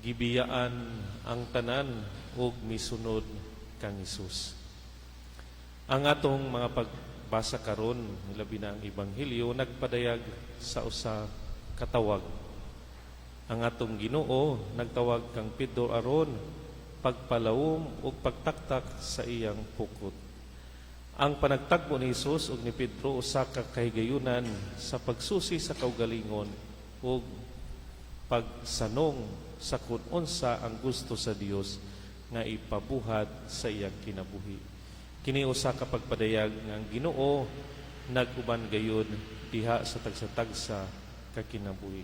Gibiyaan ang tanan ug misunod kang Hesus. Ang atong mga pagbasa karon, labi na ang Ebanghelyo, nagpadayag sa usa ka tawag. Ang atong Ginoo nagtawag kang Pedro aron pagpalawom ug pagtaktak sa iyang pukot. Ang panagtagbo ni Hesus ug ni Pedro usa ka kahigayunan sa pagsusi sa kaugalingon ug pagsanong sa kung unsa ang gusto sa Dios nga ipabuhat sa iyang kinabuhi. Kini usa ka pagpadayag nga ang Ginoo nag-uban gayud diha sa tagsa-tagsa ka kinabuhi.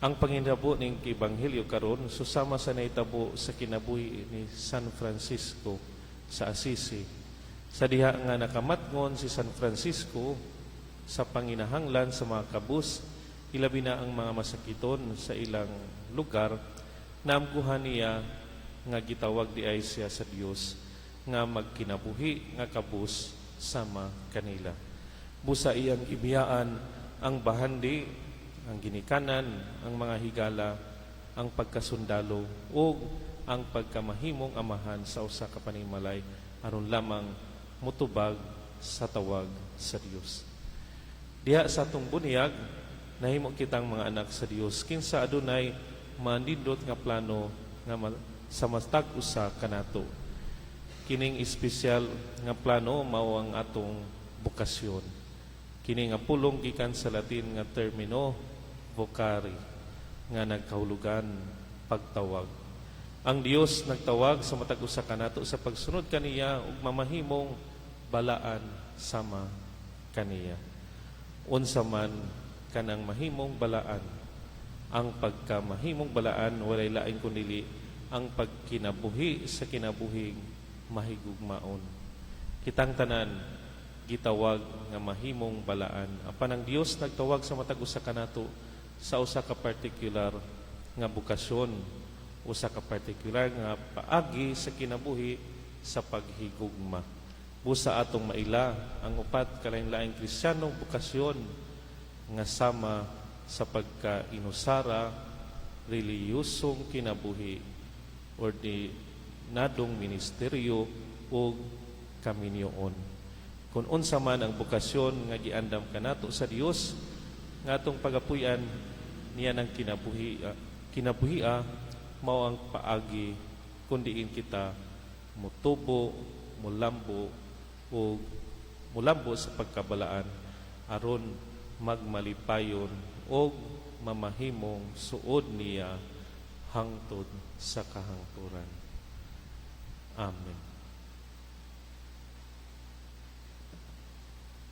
Ang panginahitabo ning Ebanghelyo karon susama sa nahitabo sa kinabuhi ni San Francisco sa Assisi. Sa diha nga nakamatngon si San Francisco sa panginahanglan sa mga kabus, ilabi na ang mga masakiton sa ilang lugar, naamguhan niya nga gitawag diay siya sa Dios nga magkinabuhi nga kabus sama kanila. Busa iyang ibiyaan ang bahandi, ang ginikanan, ang mga higala, ang pagkasundalo ug ang pagkamahimong amahan sa usa ka panimalay aron lamang mutubag sa tawag sa Dios. Diha sa atong bunyag, nahimo kitang mga anak sa Dios kinsa adunay manindot nga plano nga sa matag usa kanato. Kining espesyal nga plano mao ang atong bokasyon. Kini nga pulong gikan sa Latin nga termino vocare nga nagkahulugan pagtawag. Ang Dios nagtawag sa matag usa kanato sa pagsunod kaniya ug mamahimong balaan sama kaniya. Unsa man kanang mahimong balaan? Ang pagkamahimong balaan walay lain kundili ang pagkinabuhi sa kinabuhing mahigugmaon. Kitang tanan gitawag nga mahimong balaan. Apan ang Dios nagtawag sa matag usa kanato sa usa ka partikular nga bokasyon, usa ka partikular nga paagi sa kinabuhi sa paghigugma. Busa atong maila ang upat ka lain-laing Kristiyanong bokasyon nga sama sa pagkainusara, reliyosong kinabuhi, ordinadong ministeryo ug kaminyoon. Kung unsa man ang bokasyon nga giandam kanato sa Dios nga atong pagapuy-an niya ng kinabuhi, mao ang paagi kung diin kita mutubo, mulambo ug mulambo sa pagkabalaan aron magmalipayon og mamahimong suod niya hangtod sa kahangturan. Amen.